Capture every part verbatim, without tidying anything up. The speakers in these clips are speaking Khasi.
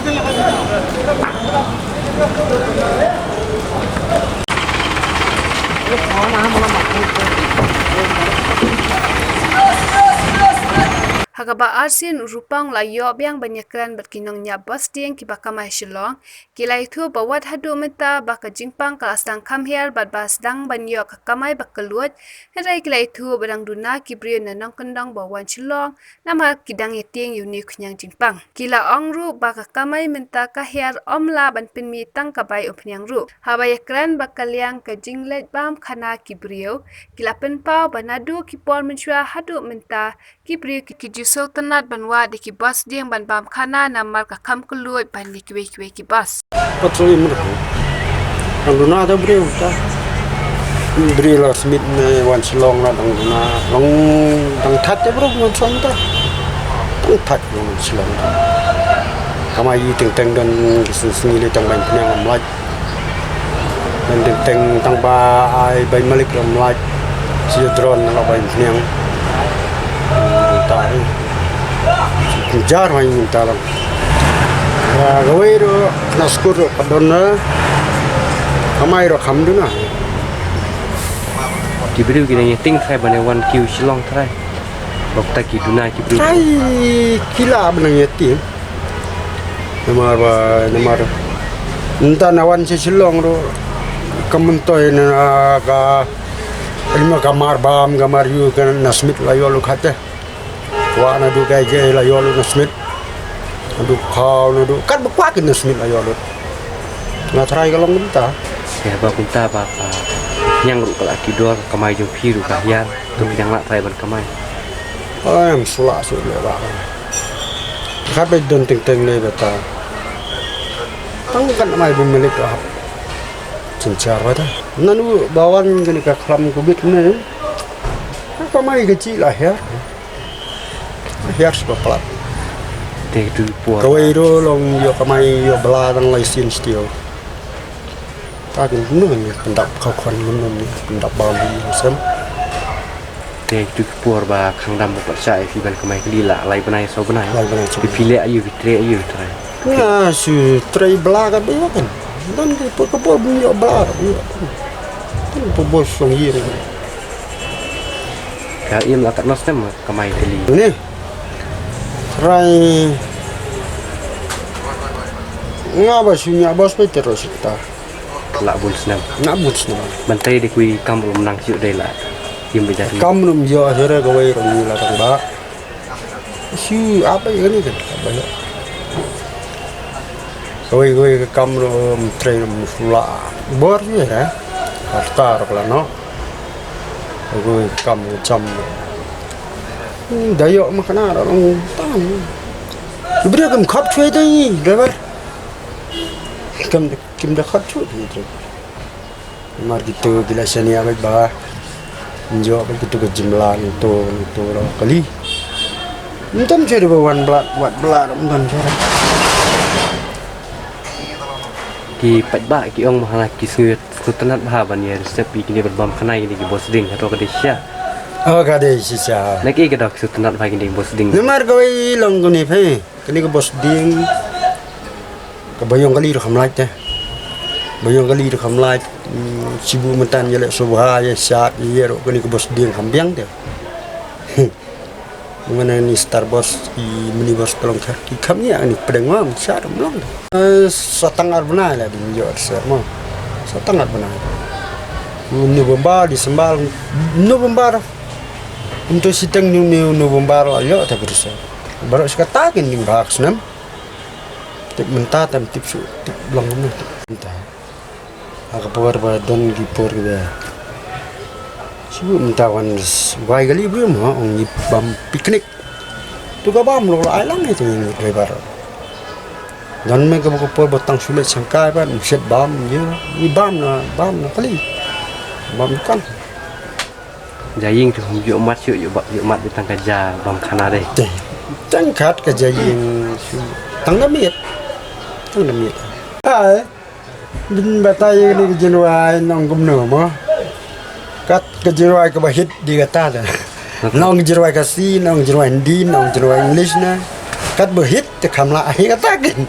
Ha kaba arsien u Rupang u la ïoh biang ban ïakren bad ki nongñiah bos dieng kiba kamai Shillong, ki la ïathuh ba wat haduh mynta ba ka jingpang ka la sdang kham hiar bad ba sdang ban ïoh ka kamai ba kylluid, hynrei ki la ïathuh ba dang duna ki briew na nongkyndong ba wan Shillong namar ki dang ïatieng ïa une u khñiang jingpang. Ki la ong ruh ba ka kamai mynta ka hiar, ym lah ban pynmih tang ka bai umphniang ruh. Haba ïakren bad ka liang ka jingleit bam khana ki briew, ki la pynpaw ba naduh ki por mynshuwa haduh mynta ki briew ki, ki ju sngewtynnat ban wad ïa ki bos dieng ban bam khana namar ka kham kylluid ban ïa kiwei kiwei ki bos. Patrol im ruh. Nang duna da briew ta. Briew la Smit ne wan Shillong la dang duna. Long dang that te briew wan Shillong ta. Dang that wan Shillong ta. Kamai teng teng don sngi sngi le tang ban pynïang am lait. Don teng teng tang ba ai bai malik am lait. Si drone la bai pynïang. Ta ri. Jar mai mynta lang. Ya, kawei ruh na skur ruh pat don na. Kamai ruh kham duna. Ki briew ki nang ïatieng trai ban wan kiew Shillong trai. Bok ta ki duna ki briew. Trai ki la ban ïatieng. Namar ba, namar. Mynta na wan sha Shillong ruh. Ka myntoi na ka, lima ka mar bam, ka mar ïu, ka na Smit la ïoh lut kata. Kwah naduh kai kai la ïoh lut na Smit. Naduh khaw, naduh kat ba kwah kin na Smit la ïoh lut. Nga trai ka long kumta. Ya, ba kumta ba, ba. Ñiang ruh ka la ki dor, kamai jong phi ruh ka hiar. Tu ñiang la trai ban kamai. Ai, em sula su le ba. Khat ba don teng teng le ba ta. Tang kan mai bu melik la hap. Chinchar ba ta. Nanu ba wan kani ka khlam ku bit ne. Kamai ka chi la hiar. Hiar sba plat. Te tu por. Kawei ruh long ïoh kamai ïoh bla dang lai sin steel. Ta kin kumno ni pyndap khaw khon kumno ni pyndap bam ni sem. Te tu por ba khang dam ba sha phi ban kamai kali la lai bnai saw bnai. Lai bnai saw bnai. Phi le ayu phi tre ayu trai. Nga shu trei bla ka ba ïoh kan. Dan ki por ka por bym ïoh bla ka ba ïoh kan. Kan por bos song ïing. Ka im la kat nos tem kamai kali. Ni. Trai. Nga ba shu ñiah bos ba te ro sikta. La bun snem. Na bun snem. Ban trei de kui kam rum nang shu de la. Im ba jati. Kam rum ïoh shu re kawei rum ni la tang ba. Shu apa ïa kani kan? Apa ïa? Kawei kawei ka kam ruh, um, trei ruh, um, la bor ïa, eh? Harta ruh la noh. Kawei ka kam jam. Hmm, da ïoh ma kane ruh long tam. Briew kim khot shuwa ïa driver. Kim, kim da khot shuwa ïa driver. Namar kito ki la shaniah bad ba. Njo bad kito ka jingmlak nto nto ra kali. Ym don shuh ba wan bla, wat bla ym don shuh. Ki paidbah ki ong ba hana ki sngew, sngewtynnat bha ban ïa reserve ïa kine bad bam khana ïa kine ki bosding, hato ka dei shisha? Oh, ka dei shisha. Na ki ka dok sngewtynnat bha kine ki bosding. Namar kawei long kane phi. Kane ka bosding. Ka ba ïong kali ruh kham lait te. Ba ïong kali ruh kham lait. Hmm, shibu mynta ïa leh shuwa ïa shad ïa ruh kane ka bosding kham biang te. Mane ni star bos, i mini bos ka long ka, ki kham ïa ni pdeng wam shad ym long. Eh, sa tang ar bnai la ding ïoh ser mo. Sa tang ar bnai. November, December, November. Ym to siteng ni November la ïoh ta bri ser. Baroh shi katta kin ding bha ka snem. Tip mynta tam tip shu tip long mynta. Mynta. Ha ka por ba don ki por ki ba. Shu mynta wan s-, wai kali bri mo ong ngi bam picnic. Tu ka bam lo la ai lang ïa tu ngi driver. Don me ka por ba tang shu leit shangkai ba ngi shet bam ïa ngi bam na bam na kali. Bam kan. Ja ïing tu hum ïoh mat ïoh ïoh ba ïoh mat tang ka ja bam khana dei. Dei. Tang kat ka ja ïing shu. Tang da miet. Tang da miet. Ai. Bin batai ïa kane ka jingrwai nong kumno mo. Kat ka jingrwai kaba hit dei kata da. Nong jingrwai Khasi, nong jingrwai Hindi, nong jingrwai English na. Kat ba hit te kham lah hi kata kin.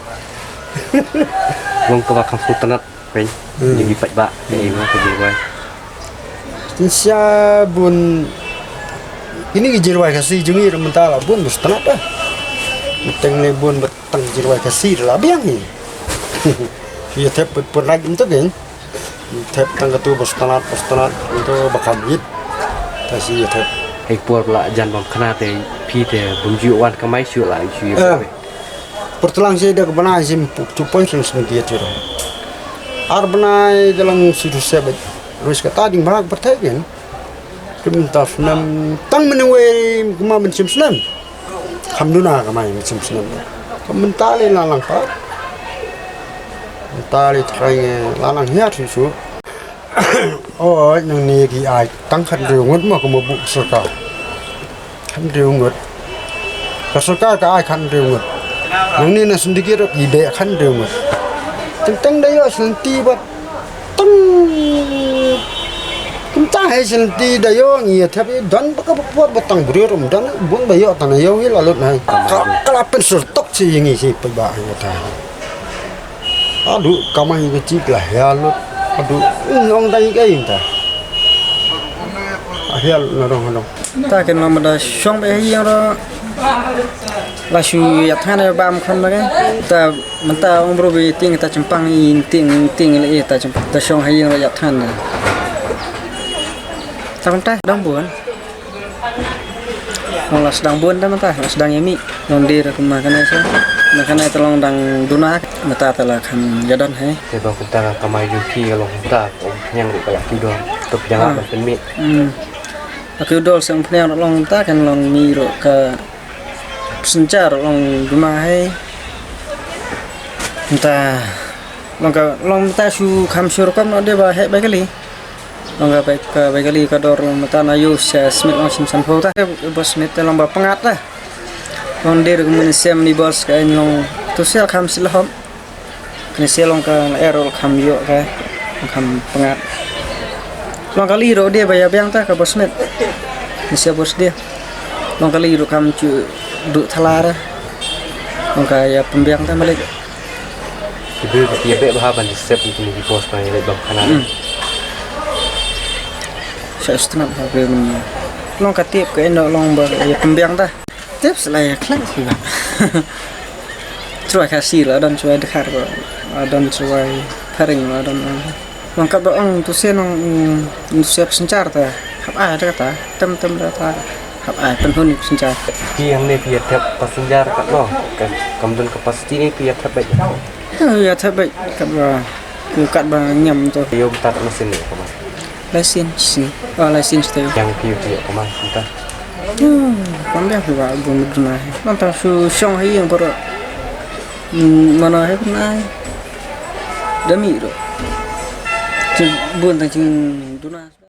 Long kaba kham sngewtynnat pyn. Hmm. Jong ki paidbah, ki ma ka jingrwai. Shisha bun. Kine ki jingrwai Khasi jong ngi ruh mynta la bun ba sngewtynnat ba. Teng ne bun ba tang jingrwai Khasi la biang hi. Ïa thep pynraj mynta kein. Thep tang katu ba sngewtynnat, ba sngewtynnat, katu ba kham ïit. Ta shi ïa thep. Hei por la jan bam khana te phi te bun ju wan kamai shu la shu ïa. Eh. Por tlang shi da ka bnai shi mpuk tu pon shu sngewtynnat. Ar bnai da lang shu tu sebet. Rus kata ding bhak pyrthei kan. Kim ta snem tang mene wei kama mynsiem snem. Kham duna kama mynsiem snem. Ka mynta le la lang pat. Mynta le trai nge la lang hiar shisha. Oi, nangne ki ai tang khathynriew ngut mo ka mabuk sorkar. Khathynriew ngut. Ka sorkar ka ai khathynriew ngut. Nangne na syndicate ruh ki beh khathynriew ngut. Teng teng da ïoh senti bad tang. Kumta hei senti da ïoh ngi ïa thep ïa don ba ka ba puot ba tang briew ruh ym don bun ba ïoh tang na ïoh ngi la lut na. Ka ka la pynsur tok shi ïa ngi shi paidbah ïa ta. Adu kamai ka chik la hiar lut. Adu ong dang ïa ngi ta. Hiar lut na dong dong. Ta ken ma da shong ba ïa ngi ruh. La shu ïa than ïa bam khon ba ke. Ta mynta ong bro bi ting ta chempang i ting ting le ta chempang ta shong ha ïing ruh ïa than. Ta mynta dang bun. Long la sdang bun da mynta, la sdang ïa mih. Long dir kumba kane sa. Na kane ta long dang duna mynta ta la khan ïa don hai. Te ba kumta ka kamai ju ki ka long kumta, ong nyang ri ka la ki don. Tuk jang Ah. Ban pynmih. Hmm. Aku dol sang pniang long ta kan long mi ro ka synchar long duna hai. Mynta long ka long mynta shu kham shu rukom no de ba heh ba kali. Long ka bai ka bai kali ka dor mynta na yu sha Smit long sim san pho ta. Ba Smit te long ba pyngat ta. Long de ru mun sem ni bos ka long tu sel kham silhom. Kane sia long ka er ol kham ïoh ka kham pyngat. Long kali ruh de ba ïa biang ta ka bos Smit. Kane sia bos de. Long kali ruh kham chu du thala ra. Long ka ïa pynbiang ta malik. Ki briew ki beh bha ban sep ki kine ki bos ba ïa leit bam khana. Hmm. Sa stnap ha briew. Long ka tip ka ino long ba ïa pynbiang ta. Tip slai khlak sih ba. Chuai Khasi la don chuai Dkhar ba. La don chuai Phareng la don. Long kat ba ong tu sen ong tu sep synchar ta. Hap ai ta ta. Tem tem ta ta. Hap ai pynhun synchar. Pi hangne pi thep passenger kat no. Kam don capacity ne pi thep ba. Ïa thep ba kat ba. Kat ba ngam to. Yo tat mesin ni kama. License. Oh, license tu. Yang piu piu kama kita. Hmm, kam biang piu ba bun duna. Nang ta su shong hai yang poro. Hmm, mana hai pun ai. Dami ro. Bun ta jing duna.